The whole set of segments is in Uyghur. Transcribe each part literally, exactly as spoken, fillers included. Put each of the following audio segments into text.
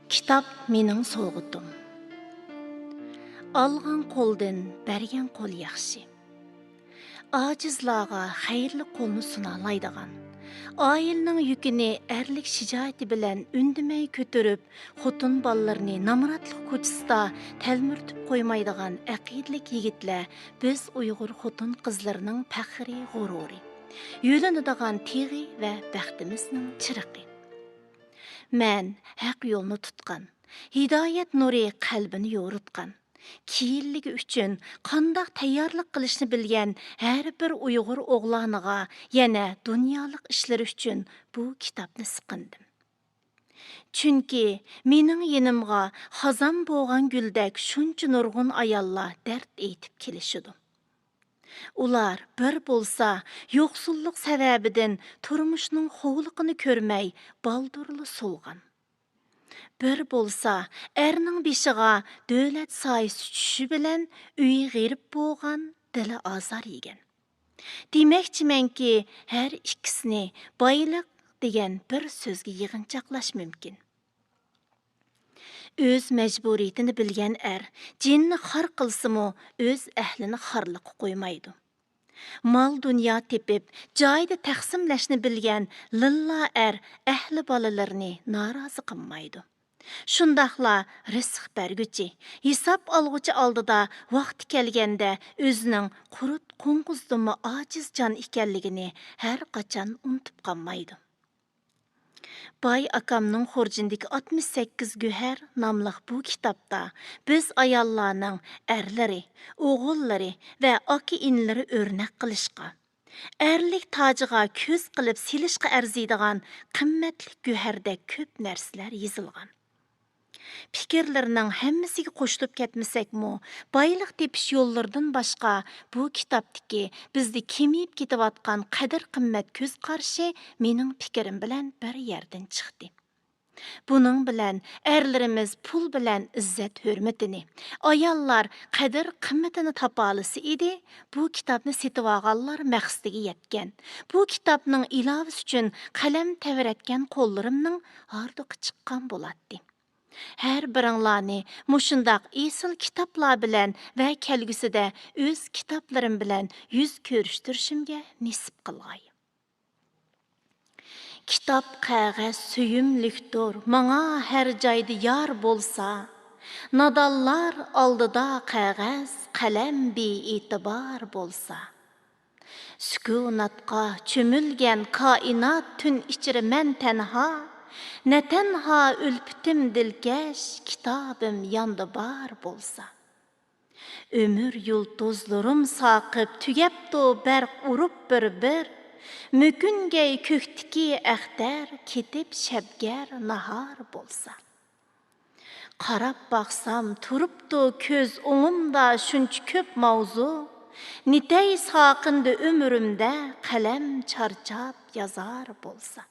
كىتاب مېنىڭ سوۋغىتىم. ئالغان قولدىن بەرگەن قول ياخشى. ئاجىزلارغا خەيرلىك قولنى سۇنالايدىغان، ئائىلىنىڭ يۈكىنى ئەرلىك شىجائىتى بىلەن ئۈندىمەي كۆتۈرۈپ، خوتۇن بالىلىرىنى نامراتلىق كوچىسىدا تەلمۈرتۈپ قويمايدىغان ئەقىدىلىك يىگىتلەر بىز ئۇيغۇر خوتۇن قىزلىرىنىڭ پەخرى، غۇرۇرى، يۆلىنىدىغان تېغى ۋە بەختىمىزنىڭ چىرىقى. مەن ھەق يولنى تۇتقان، ھىدايەت نۇرى قەلبىنى يورۇتقان، كېيىنلىكى ئۈچۈن قانداق تەييارلىق قىلىشنى بىلگەن ھەر بىر ئۇيغۇر ئوغلانىغا يەنە دۇنيالىق ئىشلىرى ئۈچۈن بۇ كىتابنى سىقىندىم. چۈنكى مېنىڭ يېنىمغا خازان بوغان گۈلدەك شۇنچە نۇرغۇن ئاياللار دەرد ئېيتىپ كېلىشىدۇ. ئۇلار بىر بولسا يوقسۇللۇق سەۋەبىدىن تۇرمۇشنىڭ خوۋلۇقىنى كۆرمەي بالدۇرلا سولغان. بىر بولسا ئەرنىڭ بېشىغا دۆلەت سايىسى چۈشۈشى بىلەن ئۆيى غېرىب بولغان، دىلى ئازار يېگەن. دېمەكچىمەنكى، ھەر ئىككىسىنى بايلىق دېگەن بىر سۆزگە يىغىنچاقلاش مۇمكىن. ئۆز مەجبۇرىيىتىنى بىلگەن ئەر جېنىنى خار قىلسىمۇ، ئۆز ئەھلىنى خارلىققا قويمايدۇ. مال-دۇنيا تېپىپ، جايىدا تەقسىملەشنى بىلگەن لىللا ئەر ئەھلى بالىلىرىنى نارازى قىلمايدۇ. شۇنداقلا رىزىق بەرگۈچى، ھېساب ئالغۇچى ئالدىدا ۋاقتى كەلگەندە ئۆزىنىڭ قۇرت-قوڭغۇزدىنمۇ ئاجىز جان ئىكەنلىكىنى ھەر قاچان ئۇنتۇپ قالمايدۇ. باي ئاكامنىڭ خۇرجۇنىدىكى ئاتمىش سەككىز گۆھەر ناملىق بۇ كىتابتا بىز ئاياللارنىڭ ئەرلىرى، ئوغۇللىرى ۋە ئاكا-ئىنىلىرى ئۆرنەك قىلىشقا، ئەرلىك تاجىغا كۆز قىلىپ سېلىشقا ئەرزىيدىغان قىممەتلىك گۆھەردەك كۆپ نەرسىلەر يېزىلغان. پىكىرلىرىنىڭ ھەممىسىگە قوشۇلۇپ كەتمىسەكمۇ، بايلىق تېپىش يوللىرىدىن باشقا بۇ كىتابتىكى بىزدە كېمىيىپ كېتىۋاتقان قەدىر-قىممەت كۆز قارىشى مېنىڭ پىكرىم بىلەن بىر يەردىن چىقتى. بۇنىڭ بىلەن ئەرلىرىمىز پۇل بىلەن ئىززەت-ھۆرمىتىنى، ئاياللار قەدىر-قىممىتىنى تاپالىسا ئىدى، بۇ كىتابنى سېتىۋالغانلار مەقسىتىگە يەتكەن، بۇ كىتابنىڭ ئىلاۋىسى ئۈچۈن قەلەم تەۋرەتكەن قوللىرىمنىڭ ھاردۇقى چىققان بولاتتى. ھەر بىرىڭلارنى مۇشۇنداق ئېسىل كىتابلار بىلەن ۋە كەلگۈسىدە ئۆز كىتابلىرىم بىلەن يۈز كۆرۈشتۈرۈشۈمگە نېسىپ قىلغاي. كىتاب، قەغەز سۆيۈملۈكتۇر، ماڭا ھەر جايدا يار بولسا، نادانلار ئالدىدا قەغەز، قەلەم بىئېتىبار بولسا. سۈكۈناتقا چۆمۈلگەن كائىنات تۈن ئىچرە مەن تەنھا، نە تەنھا ئۈلپىتىم دىلكەش، كىتابىم ياندا بار بولسا. ئۆمۈر يۇلتۇزلىرىم ساقىپ تۈگەپتۇ بەرق ئۇرۇپ بىر-بىر، مۆكۈنگەي كۆكتىكى ئەختەر كېتىپ شەبگەر ناھار بولسا. قاراپ باقسام تۇرۇپتۇ كۆز ئوڭۇمدا شۇنچە كۆپ ماۋزۇ، نېتەي ساقىندى ئۆمرۈمدە قەلەم چارچاپ يازار بولسا.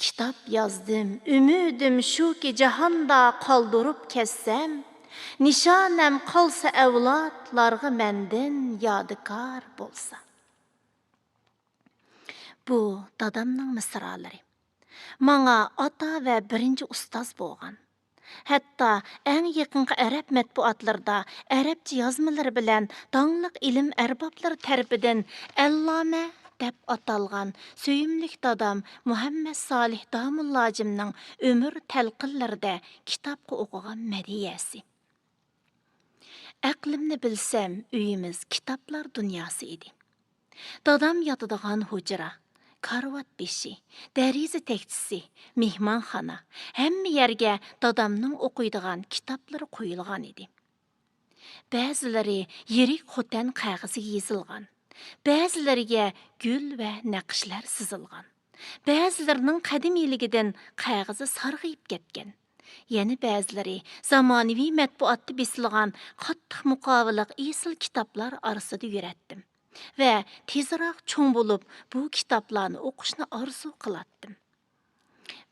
كىتاب يازدىم، ئۈمىدىم شۇكى جاھاندا قالدۇرۇپ كەتسەم، نىشانەم قالسا ئەۋلادلارغا مەندىن يادىكار بولسا. بۇ دادامنىڭ مىسرالىرى. ماڭا ئاتا ۋە بىرىنچى ئۇستاز بولغان. ھەتتا ئەڭ يېقىنقى ئەرەب مەتبۇئاتلىرىدا ئەرەبچە يازمىلىرى بىلەن داڭلىق ئىلىم ئەربابلىرى تەرىپىدىن ئەللامە دەپ ئاتالغان سۆيۈملۈك دادام مۇھەممەد سالىھ داموللاجىمنىڭ ئۆمۈر تەلقىنلىرىدە كىتابقا ئوقۇغان مەدھىيەسى. ئەقلىمنى بىلسەم، ئۆيىمىز كىتابلار دۇنياسى ئىدى. دادام ياتىدىغان ھۇجرا، كارىۋات بېشى، دېرىزە تەكچىسى، مېھمانخانا، ھەممە يەرگە دادامنىڭ ئوقۇيدىغان كىتابلىرى قويۇلغان ئىدى. بەزىلىرى يىرىك خوتەن قەغىزىگە يېزىلغان، بەزىلىرىگە گۈل ۋە نەقىشلەر سىزىلغان، بەزىلىرىنىڭ قەدىمىيلىكىدىن قەغىزى سارغىيىپ كەتكەن. يەنە بەزىلىرى زامانىۋى مەتبۇئاتتا بېسىلغان قاتتىق مۇقاۋىلىق ئېسىل كىتابلار ئارىسىدا يۈرەتتىم ۋە تېزراق چوڭ بولۇپ، بۇ كىتابلارنى ئوقۇشنى ئارزۇ قىلاتتىم.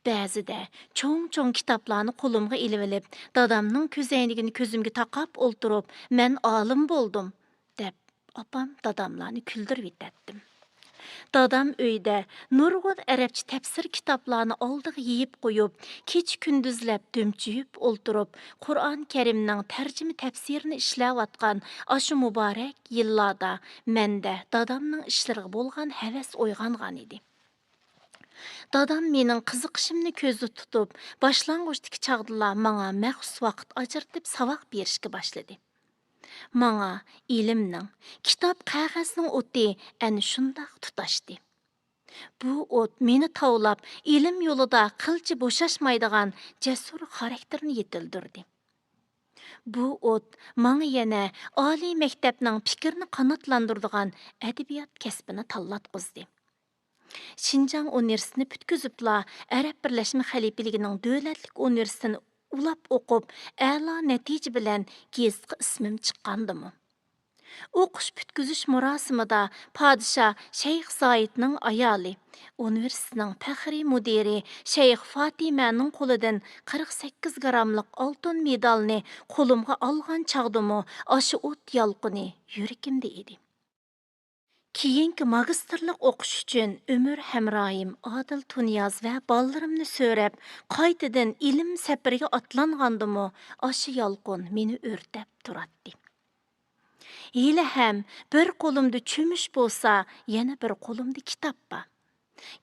بەزىدە چوڭ-چوڭ كىتابلارنى قولۇمغا ئېلىۋېلىپ، دادامنىڭ كۆزەينىكىنى كۆزۈمگە تاقاپ ئولتۇرۇپ، مەن ئالىم بولدۇم، دەپ، ئاپام داداملارنى كۈلدۈرۈۋېتەتتىم. دادام ئۆيدە نۇرغۇن ئەرەبچە تەپسىر كىتابلارنى ئالدىغا يېيىپ قويۇپ، كېچە-كۈندۈزلەپ دۈمچۈيۈپ ئولتۇرۇپ، قۇرئان كەرىمنىڭ تەرجىمە تەپسىرىنى ئىشلەۋاتقان ئاشۇ مۇبارەك يىللاردا مەندە دادامنىڭ ئىشلىرىغا بولغان ھەۋەس ئويغانغانىدى. دادام مېنىڭ قىزىقىشىمنى كۆزدە تۇتۇپ، باشلانغۇچتىكى چاغدىلا ماڭا مەخسۇس ۋاقىت ئاجرىتىپ ساۋاق بېرىشكە باشلىدى. ماڭا ئىلىمنىڭ، كىتاب، قەغەزنىڭ ئوتى ئەنە شۇنداق تۇتاشتى. بۇ ئوت مېنى تاۋلاپ، ئىلىم يولىدا قىلچە بوشاشمايدىغان جەسۇر خاراكتېرنى يېتىلدۈردى. بۇ ئوت ماڭا يەنە ئالىي مەكتەپنىڭ پىكىرنى قاناتلاندۇرىدىغان ئەدەبىيات كەسپىنى تاللاتقۇزدى. شىنجاڭ ئۇنىۋېرسىتېتىنى پۈتكۈزۈپلا، ئەرەب بىرلەشمە خەلىپىلىكىنىڭ دۆلەتلىك ئۇنىۋېرسىتېتىنى ئۇلاپ ئوقۇپ، ئەلا نەتىجە بىلەن گېزىتقا ئىسمىم چىققاندىمۇ. ئوقۇش پۈتكۈزۈش مۇراسىمىدا پادىشاھ شەيخ زايىدنىڭ ئايالى، ئۇنىۋېرسىتېتنىڭ پەخرىي مۇدىرى شەيخ فاتىمەنىڭ قولىدىن قىرىق سەككىز گراملىق ئالتۇن مېدالنى قولۇمغا ئالغان چاغدىمۇ ئاشۇ ئوت يالقۇنى يۈرىكىمدە ئىدى. كېيىنكى ماگىستىرلىق ئوقۇش ئۈچۈن ئۆمۈر ھەمراھىم ئادىل تۇنىياز ۋە بالىلىرىمنى سۆرەپ، قايتىدىن ئىلىم سەپىرىگە ئاتلانغاندىمۇ، ئاشۇ يالقۇن مېنى ئۆرتەپ تۇراتتى. ھېلىھەم بىر قولۇمدا چۆمۈچ بولسا، يەنە بىر قولۇمدا كىتاب بار.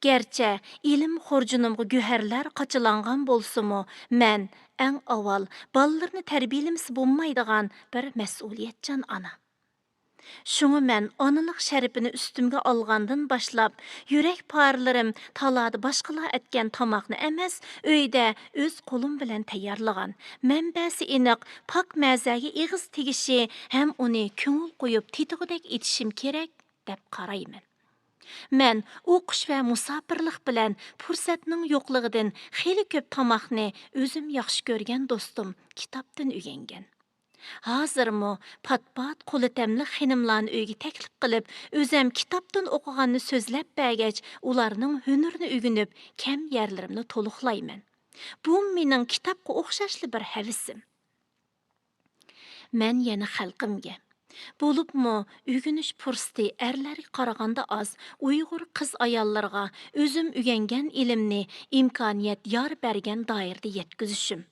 گەرچە ئىلىم خۇرجۇنۇمغا گۆھەرلەر قاچىلانغان بولسىمۇ، مەن ئەڭ ئاۋۋال بالىلىرىنى تەربىيەلىمىسە بولمايدىغان بىر مەسئۇلىيەتچان ئانا. شۇڭا مەن ئانىلىق شەرىپىنى ئۈستۈمگە ئالغاندىن باشلاپ، يۈرەك پارىلىرىم تالادا باشقىلار ئەتكەن تاماقنى ئەمەس، ئۆيدە ئۆز قولۇم بىلەن تەييارلىغان، مەنبەسى ئېنىق پاك مەزەگە ئېغىز تېگىشى ھەم ئۇنى كۆڭۈل قويۇپ تېتىغۇدەك ئېتىشىم كېرەك، دەپ قارايمەن. مەن ئوقۇش ۋە مۇساپىرلىق بىلەن پۇرسەتنىڭ يوقلۇقىدىن خېلى كۆپ تاماقنى ئۆزۈم ياخشى كۆرگەن دوستۇم كىتابتىن ئۆگەنگەن. ھازىرمۇ پات-پات قولى تەملىك خېنىملارنى ئۆيگە تەكلىپ قىلىپ، ئۆزەم كىتابتىن ئوقۇغاننى سۆزلەپ بەرگەچ، ئۇلارنىڭ ھۈنىرىنى ئۆگىنىپ، كەم يەرلىرىمنى تولۇقلايمەن. بۇ مېنىڭ كىتابقا ئوخشاشلا بىر ھەۋىسىم. مەن يەنە خەلقىمگە، بولۇپمۇ ئۆگىنىش پۇرسىتى ئەرلەرگە قارىغاندا ئاز ئۇيغۇر قىز-ئاياللىرىغا ئۆزۈم ئۆگەنگەن ئىلىمنى ئىمكانىيەت يار بەرگەن دائىرىدە يەتكۈزۈشۈم،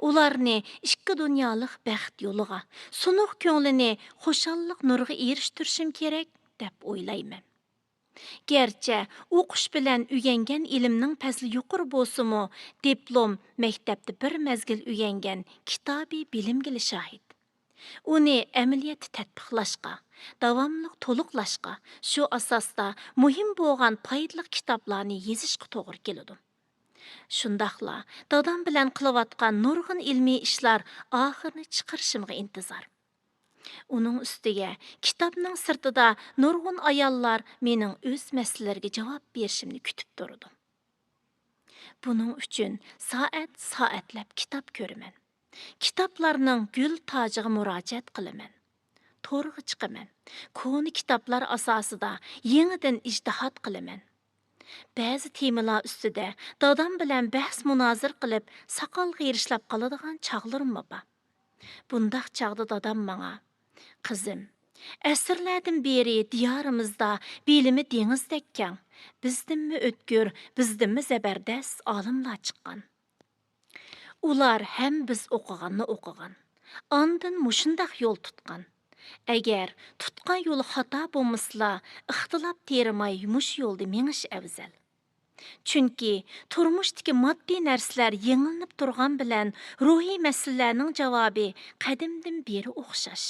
ئۇلارنى ئىككى دۇنيالىق بەخت يولىغا، سۇنۇق كۆڭلىنى خۇشاللىق نۇرىغا ئېرىشتۈرۈشۈم كېرەك، دەپ ئويلايمەن. گەرچە ئوقۇش بىلەن ئۆگەنگەن ئىلىمنىڭ پەزلى يۇقىرى بولسىمۇ، دىپلوم مەكتەپتە بىر مەزگىل ئۆگەنگەن كىتابىي بىلىمگىلا شاھىت. ئۇنى ئەمەلىيەتتە تەتبىقلاشقا، داۋاملىق تولۇقلاشقا، شۇ ئاساستا مۇھىم بولغان پايدىلىق كىتابلارنى يېزىشقا توغرا كېلىدۇ. شۇنداقلا دادام بىلەن قىلىۋاتقان نۇرغۇن ئىلمىي ئىشلار ئاخىرىنى چىقىرىشىمغا ئىنتىزار. ئۇنىڭ ئۈستىگە كىتابنىڭ سىرتىدا نۇرغۇن ئاياللار مېنىڭ ئۆز مەسىلىلىرىگە جاۋاب بېرىشىمنى كۈتۈپ تۇرىدۇ. بۇنىڭ ئۈچۈن سائەت-سائەتلەپ كىتاب كۆرىمەن. كىتابلارنىڭ گۈل تاجىغا مۇراجىئەت قىلىمەن. تورغا چىقىمەن. كونا كىتابلار ئاساسىدا يېڭىدىن ئىجتىھات قىلىمەن. بەزى تېمىلار ئۈستىدە دادام بىلەن بەھس-مۇنازىرە قىلىپ، ساقال قىيرىشلاپ قالىدىغان چاغلىرىممۇ بار. بۇنداق چاغدا دادام ماڭا، «قىزىم، ئەسىرلەردىن بېرى دىيارىمىزدا بىلىمى دېڭىزدەك كەڭ، بىزدىنمۇ ئۆتكۈر، بىزدىنمۇ زەبەردەس ئالىملار چىققان. ئۇلار ھەم بىز ئوقۇغاننى ئوقۇغان، ئاندىن مۇشۇنداق يول تۇتقان. ئەگەر تۇتقان يولى خاتا بولمىسىلا، ئىختىلاپ تېرىماي مۇشۇ يولدا مېڭىش ئەۋزەل. چۈنكى تۇرمۇشتىكى ماددىي نەرسىلەر يېڭىلىنىپ تۇرغان بىلەن، روھىي مەسىلىلەرنىڭ جاۋابى قەدىمدىن بېرى ئوخشاش.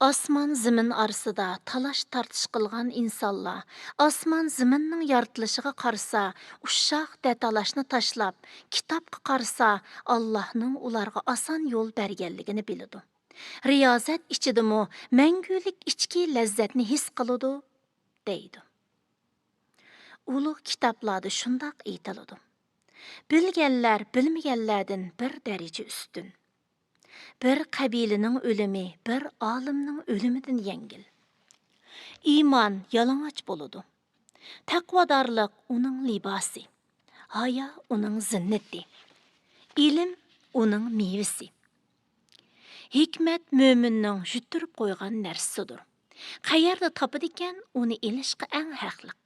ئاسمان-زېمىن ئارىسىدا تالاش-تارتىش قىلغان ئىنسانلار ئاسمان-زېمىننىڭ يارىتىلىشىغا قارىسا، ئۇششاق دەتالاشنى تاشلاپ، كىتابقا قارىسا، ئاللاھنىڭ ئۇلارغا ئاسان يول بەرگەنلىكىنى بىلىدۇ. رىيازەت ئىچىدىمۇ مەڭگۈلۈك ئىچكى لەززەتنى ھېس قىلىدۇ، دەيدۇ. ئۇلۇغ كىتابلاردا شۇنداق ئېيتىلىدۇ: بىلگەنلەر بىلمىگەنلەردىن بىر دەرىجە ئۈستۈن. بىر قەبىلىنىڭ ئۆلۈمى بىر ئالىمنىڭ ئۆلۈمىدىن يەڭگىل. ئىمان يالىڭاچ بولىدۇ. تەقۋادارلىق ئۇنىڭ لىباسى. ھايا ئۇنىڭ زىننىتى. ئىلىم ئۇنىڭ مېۋىسى. ھېكمەت مۆمىننىڭ يۈتتۈرۈپ قويغان نەرسىسىدۇر. قەيەردە تاپىدىكەن، ئۇنى ئېلىشقا ئەڭ ھەقلىق.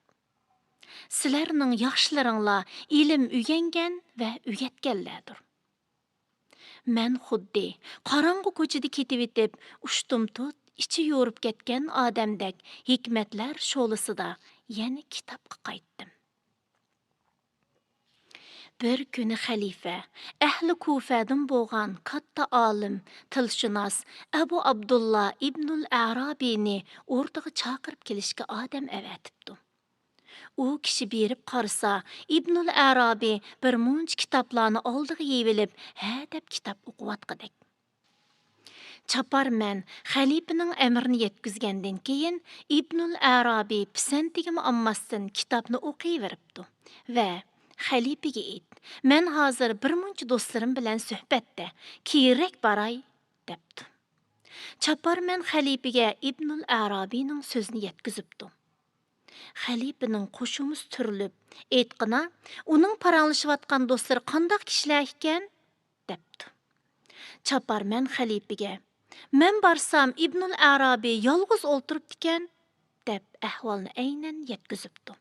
سىلەرنىڭ ياخشىلىرىڭلار ئىلىم ئۆگەنگەن ۋە ئۆگەتكەنلەردۇر. مەن خۇددى قاراڭغۇ كوچىدا كېتىۋېتىپ، ئۇشتۇمتۇت ئىچى يورۇپ كەتكەن ئادەمدەك ھېكمەتلەر شولىسىدا يەنە كىتابقا قايتتىم. بىر كۈنى خەلىپە ئەھلى كۇفەدىن بولغان كاتتا ئالىم، تىلشۇناس ئەبۇ ئابدۇللا ئىبنۇل ئەرابىنى ئوردىغا چاقىرىپ كېلىشكە ئادەم ئەۋەتىپتۇ. ئۇ كىشى بېرىپ قارىسا، ئىبنۇل ئەرابى بىر مۇنچە كىتابلارنى ئالدىغا يېيىۋېلىپ، ھە دەپ كىتاب ئوقۇۋاتقۇدەك. چاپارمەن خەلىپىنىڭ ئەمرىنى يەتكۈزگەندىن كېيىن، ئىبنۇل ئەرابى پىسەنتىگىمۇ ئالماستىن كىتابنى ئوقۇۋېرىپتۇ ۋە، «خەلىپىگە ئېيت، مەن ھازىر بىر مۇنچە دوستلىرىم بىلەن سۆھبەتتە، كېيىنرەك باراي» دەپتۇ. چاپارمەن خەلىپىگە ئىبنۇل ئەرابىنىڭ سۆزىنى يەتكۈزۈپتۇ. خەلىپىنىڭ قوشۇمىسى تۈرۈلۈپ، «ئېيتقىنا، ئۇنىڭ پاراڭلىشىۋاتقان دوستلىرى قانداق كىشىلەر ئىكەن؟» دەپتۇ. چاپارمەن خەلىپىگە، «مەن بارسام، ئىبنۇل ئەرابى يالغۇز ئولتۇرۇپتىكەن» دەپ، ئەھۋالنى ئەينەن يەتكۈزۈپتۇ.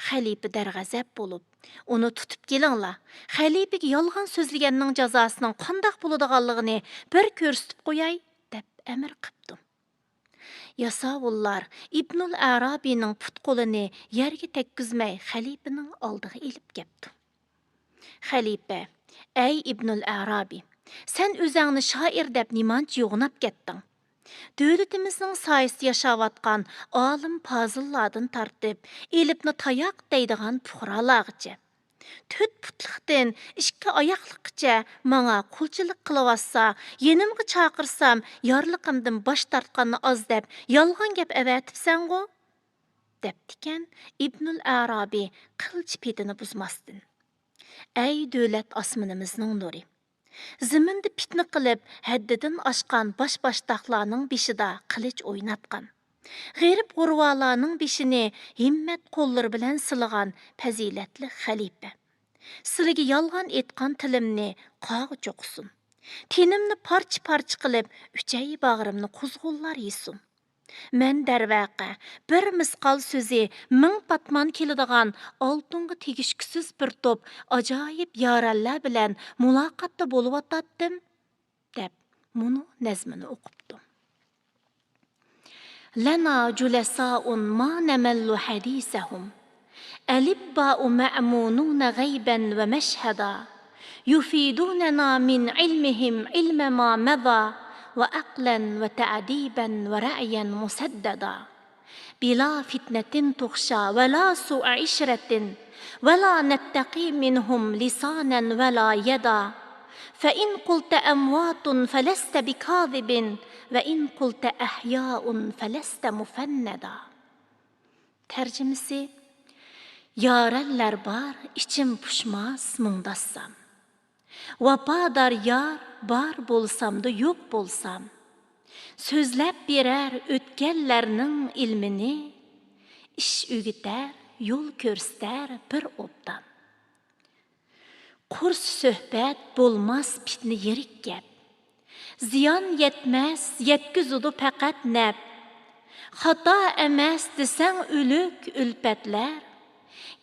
خەلىپە دەرغەزەپ بولۇپ، «ئۇنى تۇتۇپ كېلىڭلار، خەلىپىگە يالغان سۆزلىگەننىڭ جازاسىنىڭ قانداق بولىدىغانلىقىنى بىر كۆرسىتىپ قوياي» دەپ ئەمىر قىپتۇ. ياساۋۇللار ئىبنۇل ئەرابىنىڭ پۇت-قولىنى يەرگە تەگكۈزمەي، خەلىپىنىڭ ئالدىغا ئېلىپ كەپتۇ. خەلىپە، «ئەي ئىبنۇل ئەرابى، سەن ئۆزەڭنى شائىر دەپ نېمانچە يوغىناپ كەتتىڭ؟ دۆلىتىمىزنىڭ سايىسىدا ياشاۋاتقان ئالىم پازىللاردىن تارتىپ، ئېلىپنى تاياق دەيدىغان پۇقرالارغىچە، تۆت پۇتلۇقتىن ئىككى ئاياقلىققىچە ماڭا قۇلچىلىق قىلىۋاتسا، يېنىمغا چاقىرسام، يارلىقىمدىن باش تارتقاننى ئاز دەپ، يالغان گەپ ئەۋەتىپسەنغۇ؟» دەپتىكەن ئىبنۇل ئەرابى قىلچە پېتىنى بۇزماستىن. «ئەي دۆلەت ئاسمىنىمىزنىڭ نۇرى! زېمىندا پىتنە قىلىپ، ھەددىدىن ئاشقان باش-باشتاقلارنىڭ بېشىدا قىلىچ ئويناتقان، غېرىب-غۇرۋالارنىڭ بېشىنى ھىممەت قوللىرى بىلەن سىلىغان پەزىلەتلىك خەلىپە! سىلىگە يالغان ئېيتقان تىلىمنى قاغا چوقۇسۇن! تېنىمنى پارچە-پارچە قىلىپ، ئۈچەي باغرىمنى قۇزغۇنلار يېسۇن! مەن، دەرۋەقە، بىر مىسقال سۆزى مىڭ پاتمان كېلىدىغان ئالتۇنغا تېگىشكۈسىز بىر توپ ئاجايىپ يارەنلەر بىلەن مۇلاقاتتا بولۇۋاتاتتىم» دەپ، مۇنۇ نەزمىنى ئوقۇپتۇ. لنا جلساء ما نمل حديثهم، ألباء مأمونون غيبا ومشهدا، يفيدوننا من علمهم علم ما مضى، وعقلا وتأديبا ورعيا مسددا، بلا فتنة تخشى ولا سوء عشرة، ولا نتقي منهم لسانا ولا يدا، فإن قلت أموات فلست بكاذب، وإن قلت أحياء فلست مفندا. تەرجىمىسى: يارەنلەر بار، ئىچىم پۇشماس مۇڭداشسام. ۋاپادار يار بار بولسامدا يوق بولسام. سۆزلەپ بېرەر ئۆتكەنلەرنىڭ ئىلمىنى، ئىش ئۆگىتەر، يول كۆرسىتەر بىر ئوبدان. قۇرس سۆھبەت بولماس پىتنە يىرىك گەپ. زىيان يەتمەس، يەتكۈزىدۇ پەقەت نەپ. خاتا ئەمەس دېسەڭ ئۆلۈك ئۈلپەتلەر،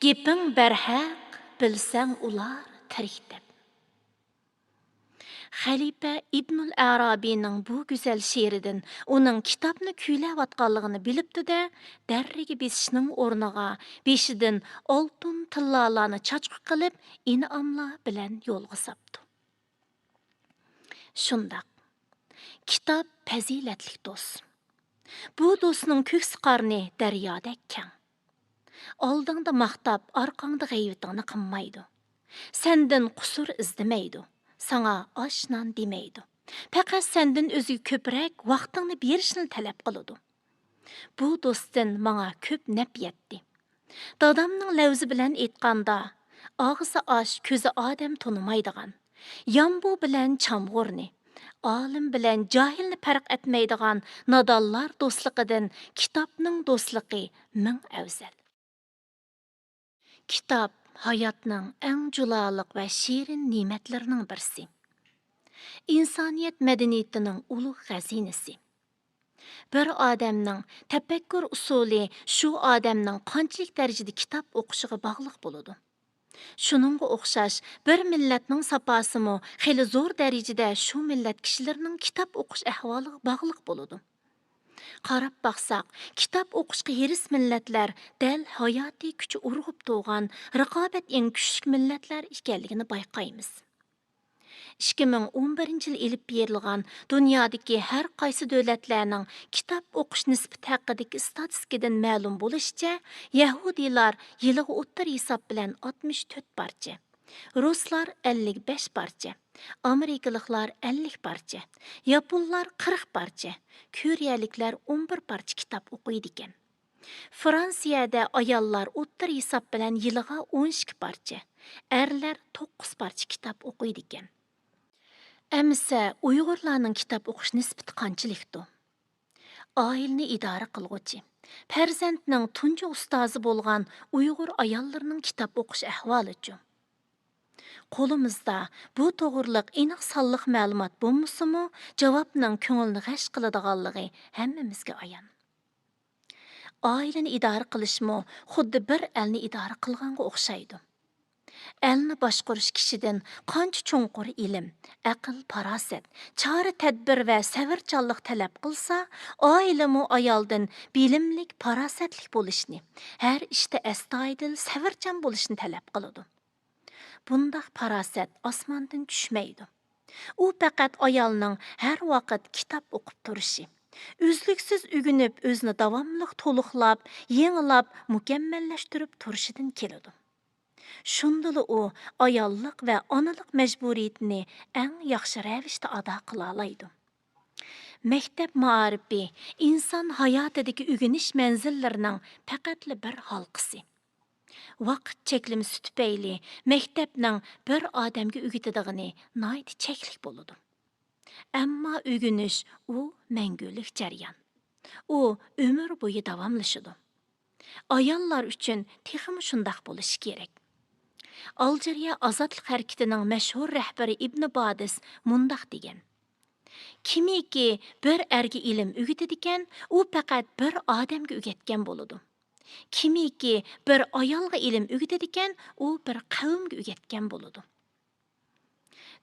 گېپىڭ بەرھەق، بىلسەڭ ئۇلار تىرىك دەپ. خەلىپە ئىبنۇل ئەرابىنىڭ بۇ گۈزەل شېئىرىدىن ئۇنىڭ كىتابنى كۈيلەۋاتقانلىقىنى بىلىپتۇ-دە، دەررىگە بېسىشنىڭ ئورنىغا بېشىدىن ئالتۇن تىللالارنى چاچقۇ قىلىپ، ئىنئاملار بىلەن يولغا ساپتۇ. شۇنداق. كىتاب پەزىلەتلىك دوست. بۇ دوستنىڭ كۆكسى قارنى دەريادەك كەڭ. ئالدىڭدا ماختاپ، ئارقاڭدا غەيۋىتىڭنى قىلمايدۇ. سەندىن قۇسۇر ئىزدىمەيدۇ. ساڭا ئاش-نان دېمەيدۇ. پەقەت سەندىن ئۆزىگە كۆپرەك ۋاقتىڭنى بېرىشنى تەلەپ قىلىدۇ. بۇ دوستتىن ماڭا كۆپ نەپ يەتتى. دادامنىڭ لەۋزى بىلەن ئېيتقاندا، ئاغزى ئاش، كۆزى ئادەم تونۇمايدىغان، يامبۇ بىلەن چامغۇرنى، ئالىم بىلەن جاھىلنى پەرق ئەتمەيدىغان نادانلار دوستلۇقىدىن كىتابنىڭ دوستلۇقى مىڭ ئەۋزەل. كىتاب ھاياتنىڭ ئەڭ جۇلالىق ۋە شېرىن نېمەتلىرىنىڭ بىرسى. ئىنسانىيەت مەدەنىيىتىنىڭ ئۇلۇغ خەزىنىسى. بىر ئادەمنىڭ تەپەككۇر ئۇسۇلى شۇ ئادەمنىڭ قانچىلىك دەرىجىدە كىتاب ئوقۇشىغا باغلىق بولىدۇ. شۇنىڭغا ئوخشاش، بىر مىللەتنىڭ ساپاسىمۇ خېلى زور دەرىجىدە شۇ مىللەت كىشىلىرىنىڭ كىتاب ئوقۇش ئەھۋالىغا باغلىق بولىدۇ. قاراپ باقساق، كىتاب ئوقۇشقا ھېرىس مىللەتلەر دەل ھاياتىي كۈچى ئۇرغۇپ تۇرغان، رىقابەت ئەڭ كۈچلۈك مىللەتلەر ئىكەنلىكىنى بايقايمىز. ئىككى مىڭ ئون بىرىنچى يىل ئېلىپ بېرىلغان دۇنيادىكى ھەر قايسى دۆلەتلەرنىڭ كىتاب ئوقۇش نىسبىتى ھەققىدىكى ئىستاتىستىكىدىن مەلۇم بولۇشىچە، يەھۇدىيلار يىلىغا ئوتتۇرا ھېساب بىلەن ئاتمىش تۆت پارچە، رۇسلار ئەللىك بەش پارچە، ئامېرىكىلىقلار ئەللىك پارچە، ياپونلار قىرىق پارچە، كورېيەلىكلەر ئون بىر پارچە كىتاب ئوقۇيدىكەن. فرانسىيەدە ئاياللار ئوتتۇرا ھېساب بىلەن يىلىغا ئون ئىككى پارچە، ئەرلەر توققۇز پارچە كىتاب ئوقۇيدىكەن. ئەمىسە ئۇيغۇرلارنىڭ كىتاب ئوقۇش نىسبىتى قانچىلىكتۇ؟ ئائىلىنى ئىدارە قىلغۇچى، پەرزەنتنىڭ تۇنجى ئۇستازى بولغان ئۇيغۇر ئاياللىرىنىڭ كىتاب ئوقۇش ئەھۋالىچۇ؟ قولىمىزدا بۇ توغرىلىق ئېنىق سانلىق مەلۇمات بولمىسىمۇ، جاۋابنىڭ كۆڭۈلنى غەش قىلىدىغانلىقى ھەممىمىزگە ئايان. ئائىلىنى ئىدارە قىلىشمۇ خۇددى بىر ئەلنى ئىدارە قىلغانغا ئوخشايدۇ. ئەلنى باشقۇرۇش كىشىدىن قانچە چوڭقۇر ئىلىم، ئەقىل-پاراسەت، چارە-تەدبىر ۋە سەۋرچانلىق تەلەپ قىلسا، ئائىلىمۇ ئايالدىن بىلىملىك، پاراسەتلىك بولۇشنى، ھەر ئىشتا ئەستايىدىل، سەۋرچان بولۇشنى تەلەپ قىلىدۇ. بۇنداق پاراسەت ئاسماندىن چۈشمەيدۇ. ئۇ پەقەت ئايالنىڭ ھەر ۋاقىت كىتاب ئوقۇپ تۇرۇشى، ئۈزلۈكسىز ئۆگىنىپ، ئۆزىنى داۋاملىق تولۇقلاپ، يېڭىلاپ، مۇكەممەللەشتۈرۈپ تۇرۇشىدىن كېلىدۇ. شۇندىلا ئۇ ئاياللىق ۋە ئانىلىق مەجبۇرىيىتىنى ئەڭ ياخشى رەۋىشتە ئادا قىلالايدۇ. مەكتەپ مائارىپى ئىنسان ھاياتىدىكى ئۆگىنىش مەنزىللىرىنىڭ پەقەتلا بىر ھالقىسى. ۋاقىت چەكلىمىسى تۈپەيلى مەكتەپنىڭ بىر ئادەمگە ئۆگىتىدىغىنى ناھايىتى چەكلىك بولىدۇ. ئەمما ئۆگىنىش ئۇ مەڭگۈلۈك جەريان. ئۇ ئۆمۈر بويى داۋاملىشىدۇ. ئاياللار ئۈچۈن تېخىمۇ شۇنداق بولۇشى كېرەك. ئالجىرىيە ئازادلىق ھەرىكىتىنىڭ مەشھۇر رەھبىرى ئىبن بادىس مۇنداق دېگەن: «كىمكى بىر ئەرگە ئىلىم ئۆگىتىدىكەن، ئۇ پەقەت بىر ئادەمگە ئۆگەتكەن بولىدۇ. كىمكى بىر ئايالغا ئىلىم ئۆگىتىدىكەن، ئۇ بىر قەۋمگە ئۆگەتكەن بولىدۇ.»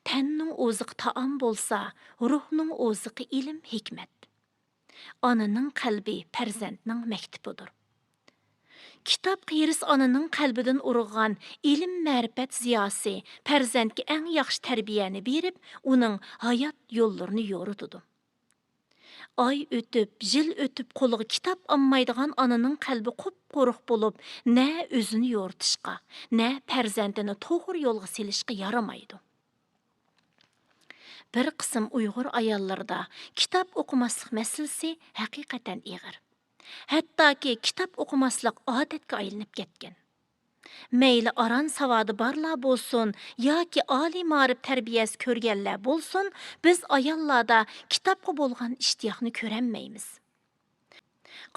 تەننىڭ ئوزۇقى تائام بولسا، روھنىڭ ئوزۇقى ئىلىم، ھېكمەت. ئانىنىڭ قەلبى پەرزەنتنىڭ مەكتىپىدۇر. كىتابقا ھېرىس ئانىنىڭ قەلبىدىن ئۇرغۇغان ئىلىم-مەرىپەت زىياسى پەرزەنتكە ئەڭ ياخشى تەربىيەنى بېرىپ، ئۇنىڭ ھايات يوللىرىنى يورۇتىدۇ. ئاي ئۆتۈپ، يىل ئۆتۈپ قولىغا كىتاب ئالمايدىغان ئانىنىڭ قەلبى قۇپقۇرۇق بولۇپ، نە ئۆزىنى يورۇتۇشقا، نە پەرزەنتىنى توغرا يولغا سېلىشقا يارىمايدۇ. بىر قىسىم ئۇيغۇر ئاياللىرىدا كىتاب ئوقۇماسلىق مەسىلىسى ھەقىقەتەن ئېغىر. ھەتتاكى كىتاب ئوقۇماسلىق ئادەتكە ئايلىنىپ كەتكەن. مەيلى ئاران ساۋادى بارلار بولسۇن ياكى ئالىي مائارىپ تەربىيەسى كۆرگەنلەر بولسۇن، بىز ئاياللاردا كىتابقا بولغان ئىشتىياقنى كۆرەلمەيمىز.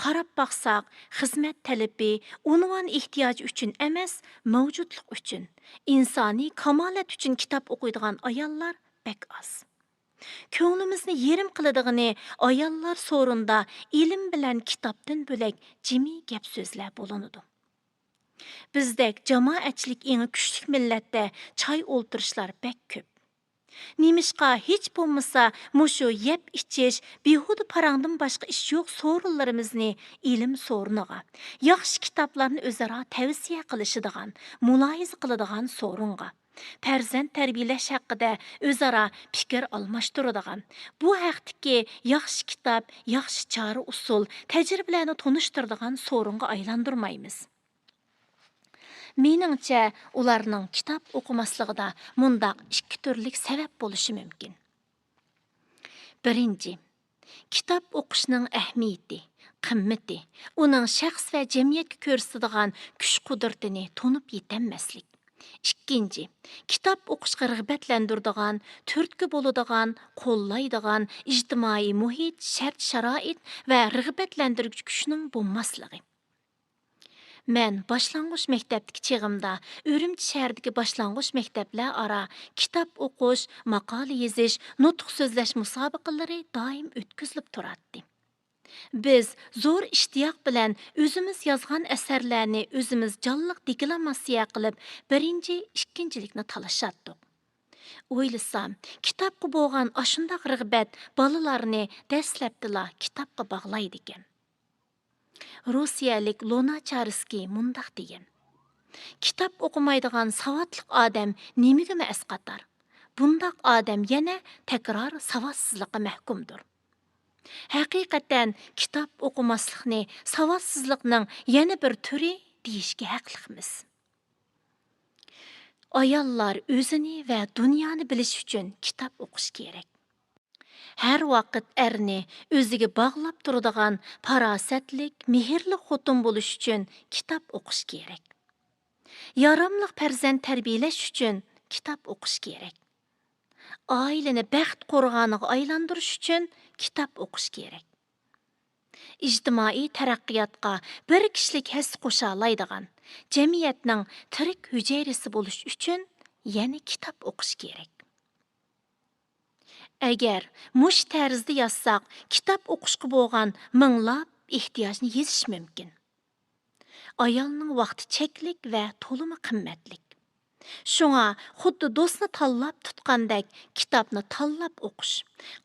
قاراپ باقساق، خىزمەت تەلىپى، ئۇنۋان ئېھتىياجى ئۈچۈن ئەمەس، مەۋجۇتلۇق ئۈچۈن، ئىنسانىي كامالەت ئۈچۈن كىتاب ئوقۇيدىغان ئاياللار بەك ئاز. كۆڭلىمىزنى يېرىم قىلىدىغىنى ئاياللار سورۇندا ئىلىم بىلەن كىتابتىن بۆلەك جىمى گەپ-سۆزلەر بولۇنىدۇ. بىزدەك جامائەتچىلىك ئېڭى كۈچلۈك مىللەتتە چاي ئولتۇرۇشلار بەك كۆپ. نېمىشقا ھېچ بولمىسا مۇشۇ يەپ-ئىچىش، بىھۇدە پاراڭدىن باشقا ئىش يوق سورۇنلىرىمىزنى ئىلىم سورۇنىغا، ياخشى كىتابلارنى ئۆزئارا تەۋسىيە قىلىشىدىغان، مۇلاھىزە قىلىدىغان سورۇنغا، پەرزەنت تەربىيەلەش ھەققىدە ئۆزئارا پىكىر ئالماشتۇرىدىغان، بۇ ھەقتىكى ياخشى كىتاب، ياخشى چارە-ئۇسۇل، تەجرىبىلەرنى تونۇشتۇرىدىغان سورۇنغا ئايلاندۇرمايمىز. مېنىڭچە، ئۇلارنىڭ كىتاب ئوقۇماسلىقىدا مۇنداق ئىككى تۈرلۈك سەۋەب بولۇشى مۇمكىن. بىرىنچى، كىتاب ئوقۇشنىڭ ئەھمىيىتى، قىممىتى، ئۇنىڭ شەخس ۋە جەمئىيەتكە كۆرسىتىدىغان كۈچ-قۇدرىتىنى تونۇپ يېتەلمەسلىك. ئىككىنچى، كىتاب ئوقۇشقا رىغبەتلەندۈرىدىغان، تۈرتكە بولىدىغان، قوللايدىغان ئىجتىمائىي مۇھىت، شەرت-شارائىت ۋە رىغبەتلەندۈرگۈچى كۈچنىڭ بولماسلىقى. مەن باشلانغۇچ مەكتەپتىكى چېغىمدا ئۈرۈمچى شەھىرىدىكى باشلانغۇچ مەكتەپلەر ئارا كىتاب ئوقۇش، ماقالە يېزىش، نۇتۇق سۆزلەش مۇسابىقىلىرى دائىم ئۆتكۈزۈلۈپ تۇراتتى. بىز زور ئىشتىياق بىلەن ئۆزىمىز يازغان ئەسەرلەرنى ئۆزىمىز جانلىق دېكلاماتسىيە قىلىپ، بىرىنچى، ئىككىنچىلىكنى تالىشاتتۇق. ئويلىسام، كىتابقا بولغان ئاشۇنداق رىغبەت بالىلارنى دەسلەپتىلا كىتابقا باغلايدىكەن. روسىيەلىك لۇناچارسكىي مۇنداق دېگەن: «كىتاب ئوقۇمايدىغان ساۋاتلىق ئادەم نېمىگىمۇ ئەسقاتار؟ بۇنداق ئادەم يەنە تەكرار ساۋاتسىزلىققا مەھكۇمدۇر.» ھەقىقەتەن، كىتاب ئوقۇماسلىقنى ساۋاتسىزلىقنىڭ يەنە بىر تۈرى دېيىشكە ھەقلىقمىز. ئاياللار ئۆزىنى ۋە دۇنيانى بىلىش ئۈچۈن كىتاب ئوقۇش كېرەك. ھەر ۋاقىت ئەرنى ئۆزىگە باغلاپ تۇرىدىغان پاراسەتلىك، مېھىرلىك خوتۇن بولۇش ئۈچۈن كىتاب ئوقۇش كېرەك. ياراملىق پەرزەنت تەربىيەلەش ئۈچۈن كىتاب ئوقۇش كېرەك. ئائىلىنى بەخت قورغانىغا ئايلاندۇرۇش ئۈچۈن كىتاب ئوقۇش كېرەك. ئىجتىمائىي تەرەققىياتقا بىر كىشىلىك ھەسسە قوشالايدىغان، جەمئىيەتنىڭ تىرىك ھۈجەيرىسى بولۇش ئۈچۈن يەنە كىتاب ئوقۇش كېرەك. ئەگەر مۇشۇ تەرزدە يازساق، كىتاب ئوقۇشقا بولغان مىڭلاپ ئېھتىياجنى يېزىش مۇمكىن. ئايالنىڭ ۋاقتى چەكلىك ۋە تولىمۇ قىممەتلىك. شۇڭا خۇددى دوستنى تاللاپ تۇتقاندەك، كىتابنى تاللاپ ئوقۇش،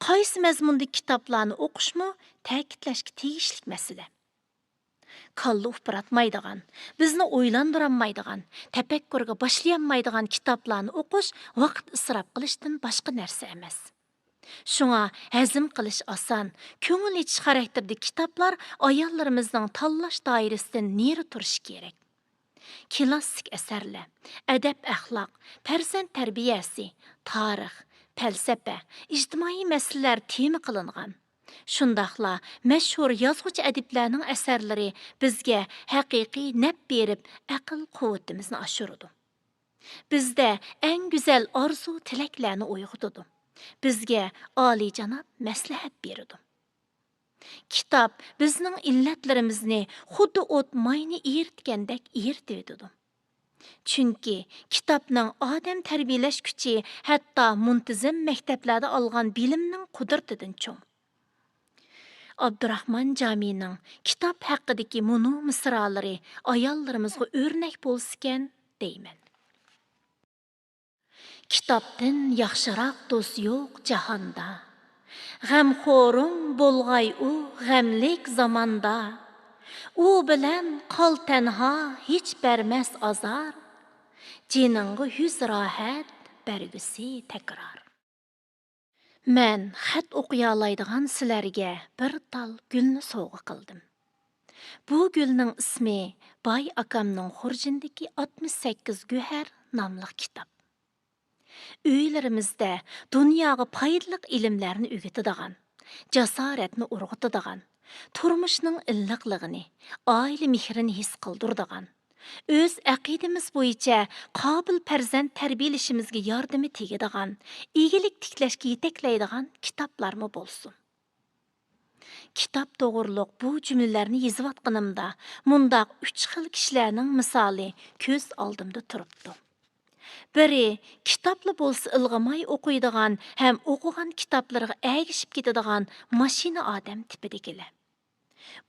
قايسى مەزمۇندىكى كىتابلارنى ئوقۇشمۇ تەكىتلەشكە تېگىشلىك مەسىلە. كاللا ئۇپراتمايدىغان، بىزنى ئويلاندۇرالمايدىغان، تەپەككۇرگە باشلىيالمايدىغان كىتابلارنى ئوقۇش ۋاقىت ئىسراپ قىلىشتىن باشقا نەرسە ئەمەس. شۇڭا ھەزىم قىلىش ئاسان، كۆڭۈل ئېچىش خاراكتېرىدىكى كىتابلار ئاياللىرىمىزنىڭ تاللاش دائىرىسىدىن نېرى تۇرۇشى كېرەك. كلاسسىك ئەسەرلەر، ئەدەپ-ئەخلاق، پەرزەنت تەربىيەسى، تارىخ، پەلسەپە، ئىجتىمائىي مەسىلىلەر تېما قىلىنغان، شۇنداقلا مەشھۇر يازغۇچى ئەدىبلەرنىڭ ئەسەرلىرى بىزگە ھەقىقىي نەپ بېرىپ، ئەقىل قۇۋۋىتىمىزنى ئاشۇرىدۇ. بىزدە ئەڭ گۈزەل ئارزۇ-تىلەكلەرنى ئويغىتىدۇ. بىزگە ئالىيجاناب مەسلىھەت بېرىدۇ. كىتاب بىزنىڭ ئىللەتلىرىمىزنى خۇددى ئوت ماينى ئېرىتكەندەك ئېرىتىۋېتىدۇ. چۈنكى كىتابنىڭ ئادەم تەربىيەلەش كۈچى ھەتتا مۇنتىزىم مەكتەپلەردە ئالغان بىلىمنىڭ قۇدرىتىدىن چوڭ. ئابدۇراخمان جامىنىڭ كىتاب ھەققىدىكى مۇنۇ مىسرالىرى ئاياللىرىمىزغا ئۆرنەك بولسىكەن دەيمەن. كىتابتىن ياخشىراق دوست يوق جاھاندا. غەمخورۇڭ بولغاي ئۇ غەملىك زاماندا. ئۇ بىلەن قال تەنھا، ھېچ بەرمەس ئازار. جېنىڭغا ھۈز راھەت بەرگۈسى تەكرار. مەن خەت ئوقۇيالايدىغان سىلەرگە بىر تال گۈلنى سوۋغا قىلدىم. بۇ گۈلنىڭ ئىسمى باي ئاكامنىڭ خۇرجۇنىدىكى ئاتمىش سەككىز گۆھەر ناملىق كىتاب. ئۆيلىرىمىزدە دۇنياغا پايدىلىق ئىلىملەرنى ئۆگىتىدىغان، جاسارەتنى ئۇرغۇتىدىغان، تۇرمۇشنىڭ ئىللىقلىقىنى، ئائىلە مېھرىنى ھېس قىلدۇرىدىغان، ئۆز ئەقىدىمىز بويىچە قابىل پەرزەنت تەربىيەلىشىمىزگە ياردىمى تېگىدىغان، ئىگىلىك تىكلەشكە يېتەكلەيدىغان كىتابلارمۇ بولسۇن. كىتاب توغرۇلۇق بۇ جۈملىلەرنى يېزىۋاتقىنىمدا، مۇنداق ئۈچ خىل كىشىلەرنىڭ مىسالى كۆز ئالدىمدا تۇرۇپتۇ. بىرى، كىتابلا بولسا ئىلغىماي ئوقۇيدىغان ھەم ئوقۇغان كىتابلىرىغا ئەگىشىپ كېتىدىغان ماشىنا ئادەم تىپىدىكىلەر.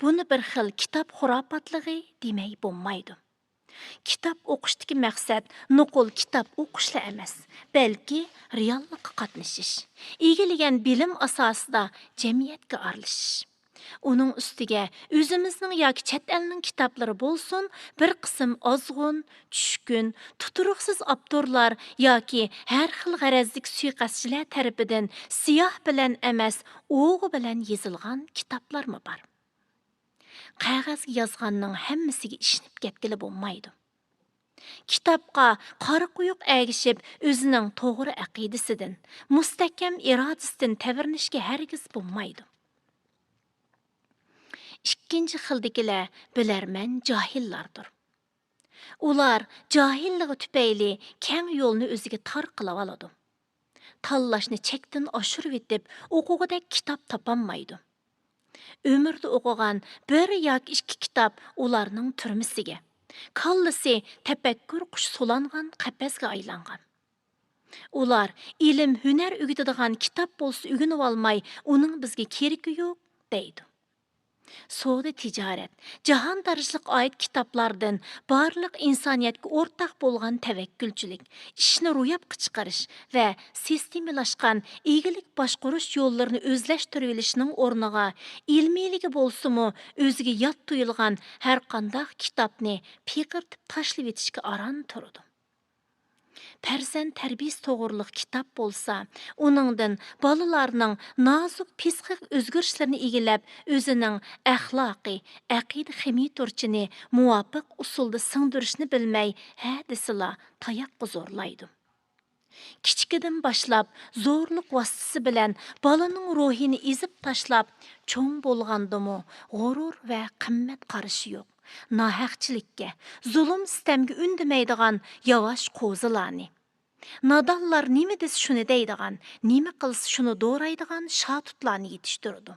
بۇنى بىر خىل كىتاب خۇراپاتلىقى دېمەي بولمايدۇ. كىتاب ئوقۇشتىكى مەقسەت نوقۇل كىتاب ئوقۇشلا ئەمەس، بەلكى رېئاللىققا قاتنىشىش، ئىگىلىگەن بىلىم ئاساسىدا جەمئىيەتكە ئارىلىشىش. ئۇنىڭ ئۈستىگە ئۆزىمىزنىڭ ياكى چەت ئەلنىڭ كىتابلىرى بولسۇن، بىر قىسىم ئازغۇن، چۈشكۈن، تۇتۇرۇقسىز ئاپتورلار ياكى ھەر خىل غەرەزلىك سۇيىقەستچىلەر تەرىپىدىن سىياھ بىلەن ئەمەس، ئوغۇ بىلەن يېزىلغان كىتابلارمۇ بار. قەغەزگە يازغاننىڭ ھەممىسىگە ئىشىنىپ كەتكىلى بولمايدۇ. كىتابقا قارا قويۇق ئەگىشىپ، ئۆزىنىڭ توغرا ئەقىدىسىدىن، مۇستەھكەم ئىرادىسىدىن تەۋرىنىشكە ھەرگىز بولمايدۇ. ئىككىنچى خىلدىكىلەر بىلەرمەن جاھىللاردۇر. ئۇلار جاھىللىقى تۈپەيلى كەڭ يولنى ئۆزىگە تار قىلىۋالىدۇ. تاللاشنى چەكتىن ئاشۇرۇۋېتىپ، ئوقۇغۇدەك كىتاب تاپالمايدۇ. ئۆمرىدە ئوقۇغان بىر ياكى ئىككى كىتاب ئۇلارنىڭ تۈرمىسىگە، كاللىسى تەپەككۇر قۇشى سولانغان قەپەسكە ئايلانغان. ئۇلار ئىلىم، ھۈنەر ئۆگىتىدىغان كىتاب بولسا ئۆگىنىۋالماي، ئۇنىڭ بىزگە كېرىكى يوق، دەيدۇ. سودا تىجارەت، جاھان دەرىجىلىك ئائىت كىتابلاردىن بارلىق ئىنسانىيەتكە ئورتاق بولغان تەۋەككۈلچىلىك، ئىشنى روياپقا چىقىرىش ۋە سىستېمىلاشقان ئىگىلىك باشقۇرۇش يوللىرىنى ئۆزلەشتۈرۈۋېلىشنىڭ ئورنىغا، ئىلمىيلىكى بولسىمۇ ئۆزىگە يات تۇيۇلغان ھەرقانداق كىتابنى پىقىرتىپ تاشلىۋېتىشكە ئاران تۇرىدۇ. پەرزەنت تەربىيىسى توغرۇلۇق كىتاب بولسا، ئۇنىڭدىن بالىلارنىڭ نازۇك پسىخىك ئۆزگىرىشلىرىنى ئىگىلەپ، ئۆزىنىڭ ئەخلاقىي، ئەقىدە خىمىيىتۇرچىنى مۇۋاپىق ئۇسۇلدا سىڭدۈرۈشنى بىلمەي، ھە دېسىلا تاياققا زورلايدۇ. كىچىكىدىن باشلاپ زورلۇق ۋاسىتىسى بىلەن بالىنىڭ روھىنى ئېزىپ تاشلاپ، چوڭ بولغاندىمۇ غۇرۇر ۋە قىممەت قارىشى يوق، ناھەقچىلىككە، زۇلۇم-سىتەمگە ئۈندىمەيدىغان ياۋاش قوزىلارنى، نادانلار نېمە دېسە شۇنى دەيدىغان، نېمە قىلسا شۇنى دورايدىغان شاتۇتلارنى يېتىشتۈرىدۇ.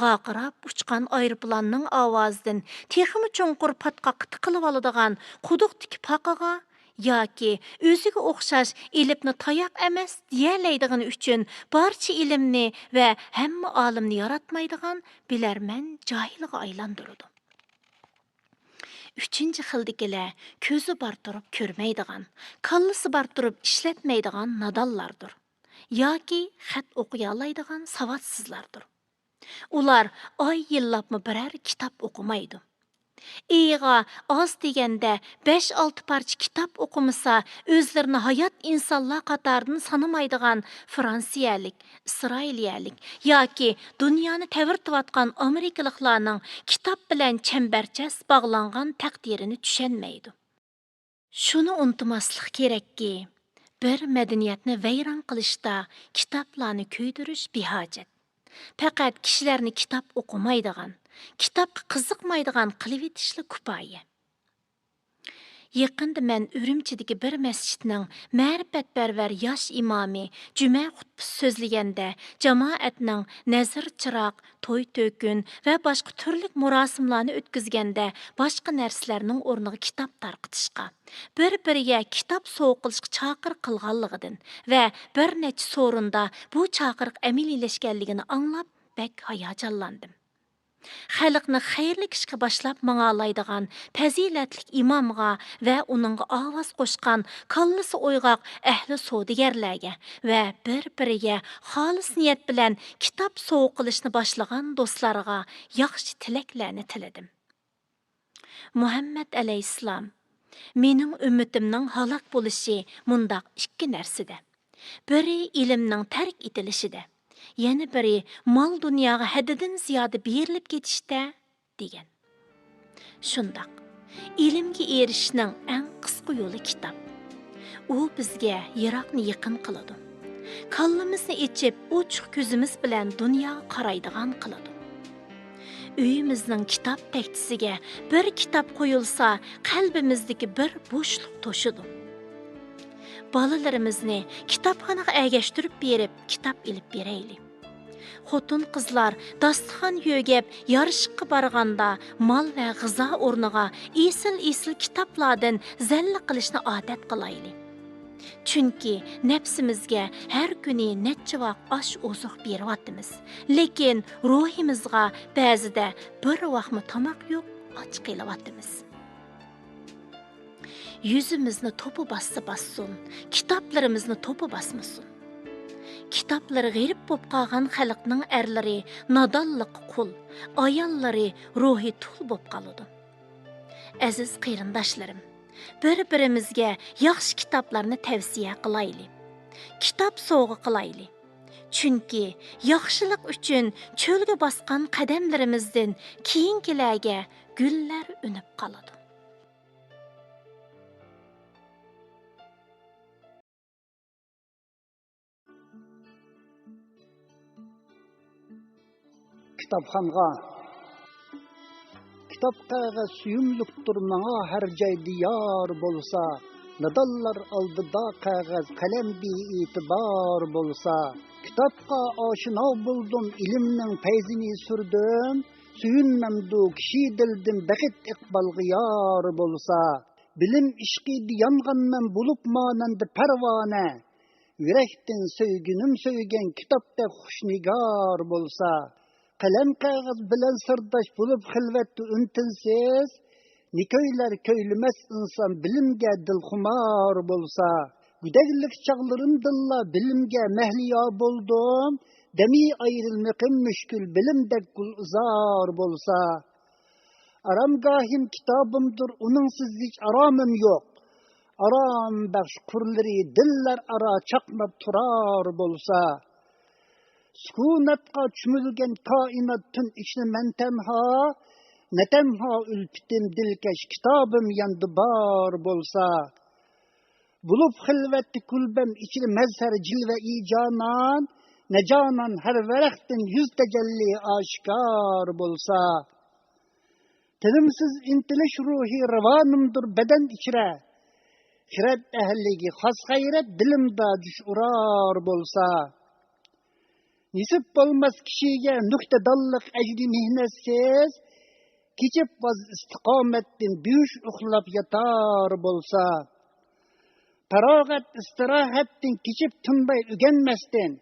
غارقىراپ ئۇچقان ئايروپىلاننىڭ ئاۋازىدىن تېخىمۇ چوڭقۇر پاتقاققا تىقىلىۋالىدىغان قۇدۇقتىكى پاقىغا ياكى ئۆزىگە ئوخشاش ئېلىپنى تاياق ئەمەس دېيەلەيدىغىنى ئۈچۈن بارچە ئىلىمنى ۋە ھەممە ئالىمنى ياراتمايدىغان بىلەرمەن جاھىلغا ئايلاندۇرىدۇ. ئۈچىنچى خىلدىكىلەر كۆزى بار تۇرۇپ كۆرمەيدىغان، كاللىسى بار تۇرۇپ ئىشلەتمەيدىغان نادانلاردۇر. ياكى خەت ئوقۇيالايدىغان ساۋاتسىزلاردۇر. ئۇلار ئاي يىللاپمۇ بىرەر كىتاب ئوقۇمايدۇ. ئېيىغا ئاز دېگەندە بەش-ئالتە پارچە كىتاب ئوقۇمىسا، ئۆزلىرىنى ھايات ئىنسانلار قاتارىدىن سانىمايدىغان فرانسىيەلىك، ئىسرائىلىيەلىك ياكى دۇنيانى تەۋرىتىۋاتقان ئامېرىكىلىقلارنىڭ كىتاب بىلەن چەمبەرچاس باغلانغان تەقدىرىنى چۈشەنمەيدۇ. شۇنى ئۇنتۇماسلىق كېرەككى، بىر مەدەنىيەتنى ۋەيران قىلىشتا كىتابلارنى كۆيدۈرۈش بىھاجەت. پەقەت كىشىلەرنى كىتاب ئوقۇمايدىغان، كىتابقا قىزىقمايدىغان قىلىۋېتىشلا كۇپايە. يېقىندا مەن ئۈرۈمچىدىكى بىر مەسچىتنىڭ مەرىپەتپەرۋەر ياش ئىمامى جۈمە خۇتبىسى سۆزلىگەندە، جامائەتنىڭ نەزىر چىراغ، توي تۆكۈن ۋە باشقا تۈرلۈك مۇراسىملارنى ئۆتكۈزگەندە باشقا نەرسىلەرنىڭ ئورنىغا كىتاب تارقىتىشقا، بىر-بىرىگە كىتاب سوۋغا قىلىشقا چاقىرىق قىلغانلىقىدىن ۋە بىر نەچچە سورۇندا بۇ چاقىرىق ئەمەلىيلەشكەنلىكىنى ئاڭلاپ بەك ھاياجانلاندىم. خەلقنى خەيرلىك ئىشقا باشلاپ ماڭالايدىغان پەزىلەتلىك ئىمامغا ۋە ئۇنىڭغا ئاۋاز قوشقان كاللىسى ئويغاق ئەھلى سودىگەرلەرگە ۋە بىر-بىرىگە خالىس نىيەت بىلەن كىتاب سوۋغا قىلىشنى باشلىغان دوستلارغا ياخشى تىلەكلەرنى تىلىدىم. مۇھەممەد ئەلەيھىسسالام، مېنىڭ ئۈممىتىمنىڭ ھالاك بولۇشى مۇنداق ئىككى نەرسىدە. بىرى ئىلىمنىڭ تەرك ئېتىلىشىدە، يەنە بىرى مال-دۇنياغا ھەددىدىن زىيادە بېرىلىپ كېتىشتە، دېگەن. شۇنداق، ئىلىمگە ئېرىشىشنىڭ ئەڭ قىسقا يولى كىتاب. ئۇ بىزگە يىراقنى يېقىن قىلىدۇ. كاللىمىزنى ئېچىپ، ئوچۇق كۆزىمىز بىلەن دۇنياغا قارايدىغان قىلىدۇ. ئۆيىمىزنىڭ كىتاب تەكچىسىگە بىر كىتاب قويۇلسا، قەلبىمىزدىكى بىر بوشلۇق توشىدۇ. بالىلىرىمىزنى كىتابخانىغا ئەگەشتۈرۈپ بېرىپ، كىتاب ئېلىپ بېرەيلى. خوتۇن-قىزلار داستىخان يۆگەپ، يارىشىققا بارغاندا، مال ۋە غىزا ئورنىغا ئېسىل-ئېسىل كىتابلاردىن زەللە قىلىشنى ئادەت قىلايلى. چۈنكى نەپسىمىزگە ھەر كۈنى نەچچە ۋاق ئاش-ئوزۇق بېرىۋاتىمىز، لېكىن روھىمىزغا بەزىدە بىر ۋاقمۇ تاماق يوق، ئاچ قېلىۋاتىمىز. يۈزىمىزنى توپا باسسا باسسۇن، كىتابلىرىمىزنى توپا باسمىسۇن. كىتابلىرى غېرىب بولۇپ قالغان خەلقنىڭ ئەرلىرى نادانلىققا قۇل، ئاياللىرى روھى تۇل بولۇپ قالىدۇ. ئەزىز قېرىنداشلىرىم، بىر-بىرىمىزگە ياخشى كىتابلارنى تەۋسىيە قىلايلى. كىتاب سوۋغا قىلايلى. چۈنكى ياخشىلىق ئۈچۈن چۆلگە باسقان قەدەملىرىمىزدىن كېيىنكىلەرگە گۈللەر ئۈنۈپ قالىدۇ. كىتابخانغا. كىتاب قەغەز سۆيۈملۈكتۇر ماڭا ھەر جايدا يار بولسا، نادانلار ئالدىدا قەغەز قەلەم بىئېتىبار بولسا، كىتابقا ئاشنا بولدۇم، ئىلىمنىڭ پەيزىنى سۈردۈم، سۆيۈنمەمدۇ كىشى دىلدىن بەخت ئىقبالغا يار بولسا. بىلىم ئىشقىدا يانغانمەن بۇلۇت مانەندە پەرۋانە، يۈرەكتىن سۆيگۈنۈم سۆيگەن كىتابتەك خۇشنىگار بولسا، قەلەم قەغەز بىلەن سىرداش بولۇپ خىلۋەتتە ئۈن-تىنسىز، نە كۈيلەر كۈيلىمەس ئىنسان بىلىمگە دىلخۇمار بولسا. گۈدەكلىك چاغلىرىمدىنلا بىلىمگە مەھلىيا بولدۇم، دەمى ئايرىلمىقىم مۈشكۈل بىلىمدەك گۈلزار بولسا. ئارامگاھىم كىتابىمدۇر، ئۇنىڭسىز ھېچ ئارامىم يوق. ئارام بەخش قۇرلىرى دىللار ئارا چاقناپ تۇرار بولسا. سۈكۈناتقا چۆمۈلگەن كائىنات تۈن ئىچىدە مەن تەنھا، نە تەنھا ئۈلپىتىم دىلكەش كىتابىم ياندا بار بولسا. بولۇپ خىلۋەتتە كۈلبەم ئىچىدە مەزھەر جىلۋە-ئى جانان، نە جانان ھەر ۋەرەقتىن يۈز تەجەللى ئاشكار بولسا. تىنىمسىز ئىنتىلىش روھى راۋانىمدۇر بەدەن ئىچرە. خىرەت ئەھلىگە خاس غەيرەت دىلىمدا جۇش ئۇرار بولسا. نېسىپ بولماس كىشىگە نۇكتىدانلىق ئەجرى مېھنەتسىز، كېچىپ ۋاز ئىستىقامەتتىن بىھۇش ئۇخلاپ ياتار بولسا. پاراغەت ئىستىراھەتتىن كېچىپ تىنماي ئۆگەنمەستىن،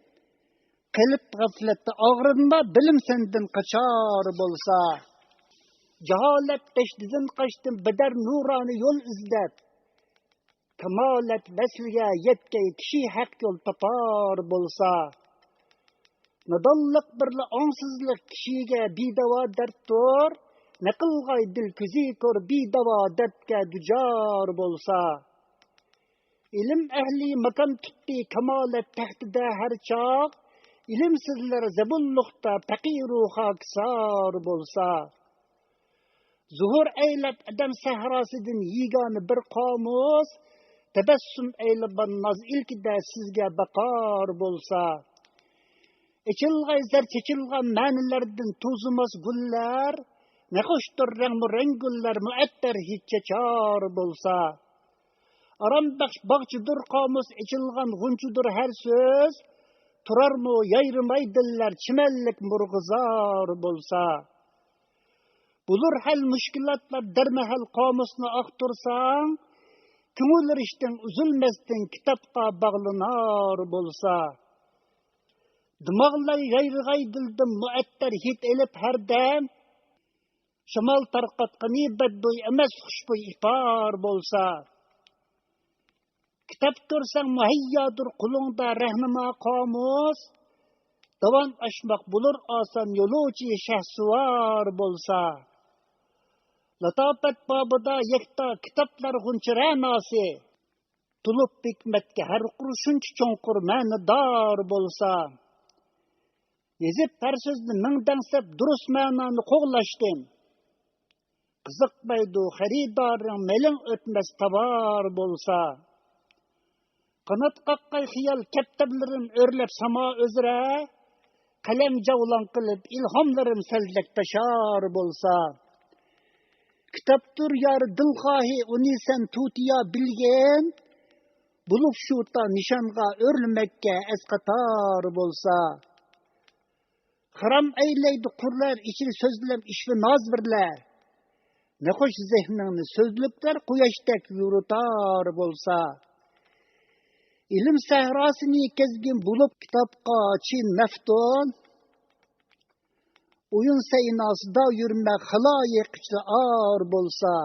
قېلىپ غەفلەتتە ئاغرىنما، بىلىم سەندىن قاچار بولسا. جاھالەت دەشتىدىن قاچتىم، بىدەر نۇرانە يول ئىزدەپ. كامالەت ۋەسلىگە يەتكەي كىشى ھەق يول تاپار بولسا. نادانلىق بىرلا ئاڭسىزلىق كىشىگە بىداۋا دەردتۇر، نە قىلغاي دىل كۆزى كور بىداۋا دەردكە دۇچار بولسا. ئىلىم ئەھلى ماكان تۇتتى كامالەت تەختىدە ھەر چاغ، ئىلىمسىزلەر زەبۇنلۇقتا پەقىرۇ خاكىسار بولسا. زۇھۇر ئەيلەپ ئادەم سەھراسىدىن يېگانە بىر قامۇس، تەبەسسۇم ئەيلىغان ناز ئىلكىدە سىزگە باقار بولسا. ئېچىلغاي زەر چېچىلغان مەنىلەردىن توزۇماس گۈللەر، نەخۇشتۇر رەڭمۇ رەڭ گۈللەر مۇئەتتەر ھىد چاچار بولسا. ئارام بەخش باغچىدۇر قامۇس ئېچىلغان غۇنچىدۇر ھەر سۆز، تۇرارمۇ يايرىماي دىللار چىمەنلىك مۇرغۇزار بولسا. بولۇر ھەل مۈشكۈلاتلار دەرمەھەل قامۇسنى ئاختۇرساڭ، كۆڭۈل رىشتىڭ ئۈزۈلمەستىن كىتابقا باغلىنار بولسا. دىماغلار يايرىغاي دىلدىن مۇئەتتەر ھىد ئېلىپ ھەردەم، شامال تارقاتقىنى بەدبۇي ئەمەس، خۇشبۇي ئىپار بولسا. كىتاب كۆرسەڭ مۇھەييادۇر قولۇڭدا رەھنىما قامۇس، داۋان ئاشماق بولۇر ئاسان يولۇچى شەھسۇۋار بولسا. لاتاپەت بابىدا يەكتا كىتابلار غۇنچە رەناسى، تولۇپ ھېكمەتكە ھەر قۇر شۇنچە چوڭقۇر مەنىدار بولسا. يېزىپ ھەر سۆزنى مىڭ دەڭسەپ دۇرۇس مەنانى قوغلاشتىن، قىزىقمايدۇ خېرىدارىڭ مېلىڭ ئۆتمەس تاۋار بولسا. قانات قاققاي خىيال كەپتەرلىرىم ئۆرلەپ ساما ئۈزرە، قەلەم جاۋلاڭ قىلىپ ئىلھاملىرىم سەلدەك تاشار بولسا. كىتابتۇر يارى دىلخاھى ئۇنى سەن تۇتىيا بىلگىن، بولۇپ شۇتا نىشانغا ئۆرلىمەككە ئەسقاتار بولسا. خىرام ئەيلەيدۇ قۇرلار ئىچىدە سۆزلەم ئىشۋا نازىرلار، نەخۇش زېھنىڭنى سۆزلۈكلەر قۇياشتەك يورۇتار بولسا. ئىلىم سەھراسىنى كەزگىن بولۇپ كىتابقا چىن مەفتۇن، ئويۇن سەيناسىدا يۈرمە خالايىق ئىچىدە ئار بولسا.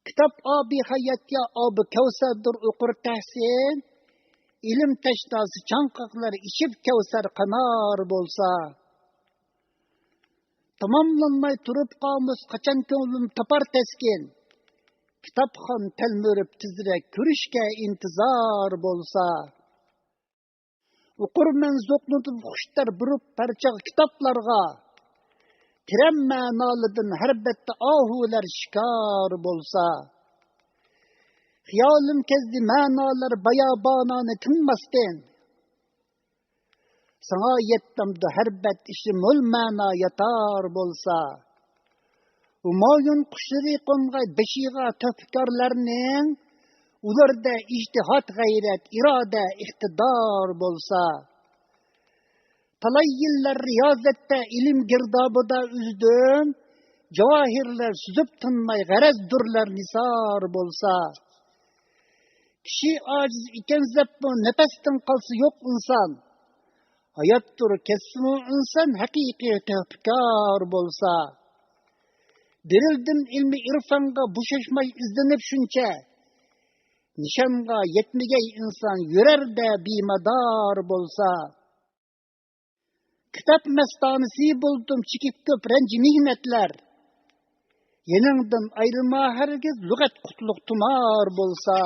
كىتاب ئابى ھايات يا ئابى كەۋسەردۇر ئوقۇر تەھسىن، ئىلىم تەشناسى چاڭقاقلار ئىچىپ كەۋسەر قانار بولسا. تاماملانماي تۇرۇپ قامۇس قاچان كۆڭلۈم تاپار تەسكىن، كىتابخان تەلمۈرۈپ تېزرەك كۆرۈشكە ئىنتىزار بولسا. ئوقۇرمەن زوقلىنىپ خۇشتار بۇرۇپ پەرچاغ كىتابلارغا، تىرەن مەنالىدىن ھەر بەتتە ئاھۇلار شىكار بولسا. خىيالىم كەزدى مەنالار بايابانانى تىنماستىن، ساڭا يەتتىمدۇ ھەر بەت ئىچى مول مەنا ياتار بولسا. ھۇمايۇن قۇشلىرى قونغاي بېشىغا تۆھپىكارلارنىڭ، ئۇلاردا ئىجتىھات، غەيرەت، ئىرادە، ئىقتىدار بولسا. تالاي يىللار رىيازەتتە ئىلىم گىردابىدا ئۈزدۈم، جاۋاھىرلار سۈزۈپ تىنماي غەرەز دۇرلار نىسار بولسا. كىشى ئاجىز ئىكەن زەپمۇ نەپەستىن قالسا يوق ئىنسان، ھاياتتۇر كەتسىمۇ ئىنسان ھەقىقىي تۆھپىكار بولسا. بېرىلدىم ئىلمى ئىرفانغا بوشاشماي ئىزدىنىپ شۇنچە، نىشانغا يەتمىگەي ئىنسان يۈرەردە بىمادار بولسا. كىتاب مەستانىسى بولدۇم چېكىپ كۆپ رەنج مېھنەتلەر، يېنىڭدىن ئايرىما ھەرگىز لۇغەت قۇتلۇق تۇمار بولسا.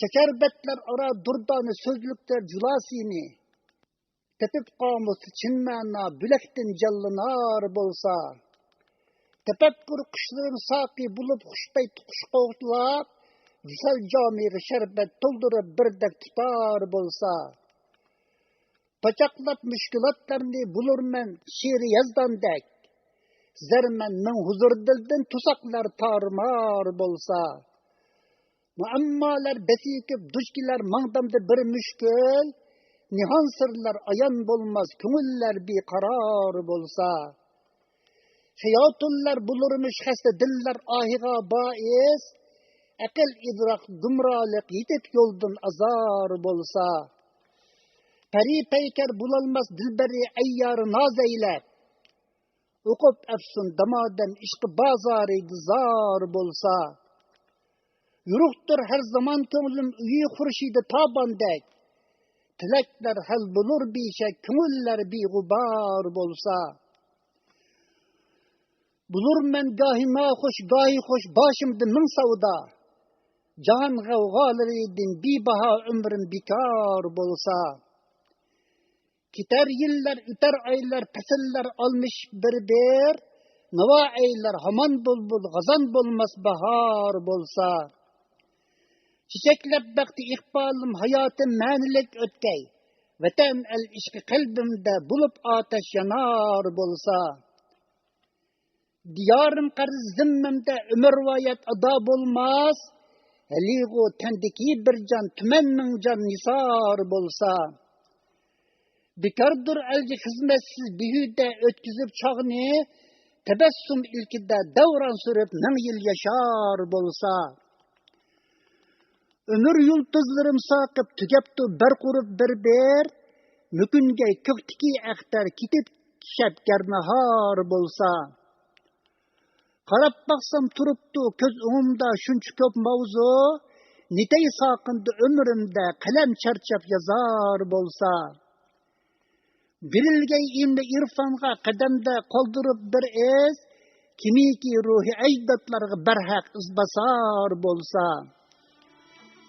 چاچار بەتلەر ئارا دۇردانە سۆزلۈكلەر جۇلاسىنى، تېپىپ قامۇس چىن مەنا بۆلەكتىن جانلىنار بولسا. تەپەككۇر قۇشلىرىم ساقىي بولۇپ خۇش پەيت خۇش قوغلاپ، ۋىسال جامىغا شەربەت تولدۇرۇپ بىردەك تۇتار بولسا. پاچاقلاپ مۈشكۈلاتلارنى بولۇرمەن شېئىر يازداندەك، زەرمەن مىڭ ھۇزۇر دىلدىن توساقلار تارمار بولسا. مۇئەممالار بەسىكىپ دۇچ كېلەر ماڭدامدا بىر مۈشكۈل، نىھان سىرلار ئايان بولماس كۆڭۈللەر بىقارار بولسا. شاياتۇنلار بولۇرمىش خەستە دىللار ئاھىغا بائىس، ئەقىل ئىدراك گۇمرالىق يېتىپ يولدىن ئازار بولسا. پەرى پەيكەر بولالماس دىلبەرى ئەييارى ناز ئەيلەپ، ئوقۇپ ئەپسۇن دامادەم ئىشقى بازارىدا زار بولسا. يورۇقتۇر ھەر زامان كۆڭلۈم ئۆيى خۇرشىدى تاباندەك، تىلەكلەر ھەل بولۇر بىشەك كۆڭۈللەر بىغۇبار بولسا. بولۇرمەن گاھى ناخۇش گاھى خۇش باشىمدا مىڭ سەۋدا، جاھان غەۋغالىرىدىن بىباھا ئۆمرۈم بىكار بولسا. كېتەر يىللار ئۆتەر ئايلار پەسىللەر ئالمىشىپ بىر بىر، ناۋا ئەيلەر ھامان بۇلبۇل غازان بولماس باھار بولسا. چېچەكلەپ بەختى ئىقبالىم ھاياتىم مەنىلىك ئۆتكەي، ۋەتەن ئەل ئىشقى قەلبىمدە بولۇپ ئاتەش يانار بولسا. دىيارىم قەرز زىممەمدە ئۆمۈر ۋايەت ئادا بولماس، ھەلىغۇ تەندىكى بىر جان تۈمەن مىڭ جان نىسار بولسا. بىكاردۇر ئەلگە خىزمەتسىز بىھۇدە ئۆتكۈزۈپ چاغنى، تەبەسسۇم ئىلكىدە دەۋران سۈرۈپ مىڭ يىل ياشار بولسا. ئۆمۈر يۇلتۇزلىرىم ساقىپ تۈگەپتۇ بەرق ئۇرۇپ بىر بىر، مۆكۈنگەي كۆكتىكى ئەختەر كېتىپ شەپكەر ناھار بولسا. قاراپ باقسام تۇرۇپتۇ كۆز ئوڭۇمدا شۇنچە كۆپ ماۋزۇ، نېتەي ساقىندى ئۆمرۈمدە قەلەم چارچاپ يازار بولسا. بېرىلگەي ئىلمى ئىرفانغا قەدەمدە قالدۇرۇپ بىر ئىز، كىمىكى روھى ئەجدادلارغا بەرھەق ئىز باسار بولسا.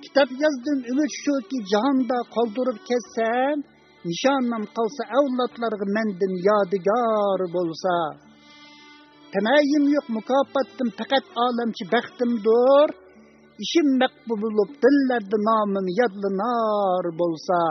كىتاب يازدىم ئۈمىد شۇكى جاھاندا قالدۇرۇپ كەتسەم، نىشانىم قالسا ئەۋلادلارغا مەندىن يادىگار بولسا. تەمەيىم يوق مۇكاپاتتىن پەقەت ئالەمچى بەختىمدۇر، ئىشىم مەقبۇل بولۇپ دىللەردە نامىم يادلىنار بولسا.